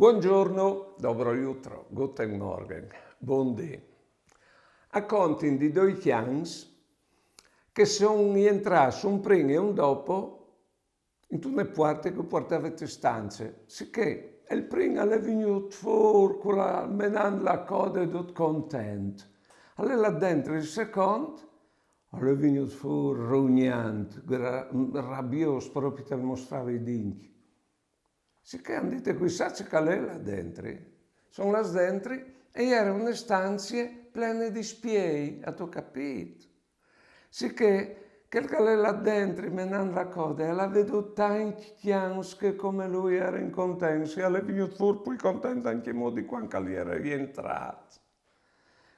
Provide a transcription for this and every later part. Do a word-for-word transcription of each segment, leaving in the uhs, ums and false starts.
Buongiorno, dobro jutro, guten Morgen, bundì. A contin di doi cjans che son jentrâts un prin e un dopo intune puarte che e puartave te stanze, sichè il prin al è vignût fûr cu la, menant la code dut content. Al è lât dentri il secont, al è vignût fûr rugnant, gra-, rabiôs, propit al mostrave i dincj. Sichè a àn dit: «Cui sa ce che al è là dentri?» Son lâts dentri e e jere une stanzie plene di spiei, âstu capît? Sichè chel che al è lât dentri, menant la code, al à vedût tancj cjans che come lui a jerin contents, e al è vignût fûr plui content ancjemò di cuant che al jere jentrât.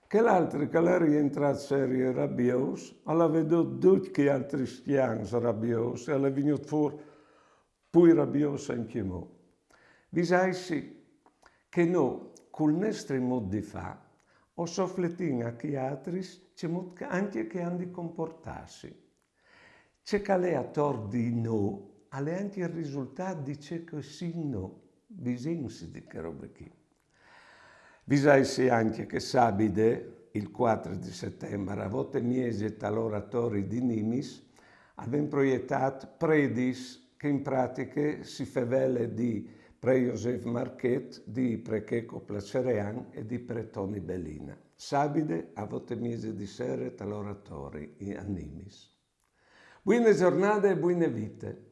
Chel altri che al jere jentrât serio e rabiôs, al à vedût ducj chei altris cjans rabiôs e al è vignût fûr plui rabiôs ancjemò. Visaitsi che nô, cul nestri mût di fâ, o sofletìn a chei altris cemût che, ancje che a àn di compuartâsi. Ce che al è ator di nô al è ancje il risultât di ce che o sin nô. Visìnsi di chê robe chi. Visaitsi ancje che sabide, il cuatri di Setembar, a vote e mieze, tal oratori di Nimis, a vin proietât Predis, che in pratiche si fevele di pre Josef Marchet, di pre Checo Placerean e di pre Toni Belina. Sabide a vote e mieze di sere tal oratori a Nimis. Buine zornade e buine vite.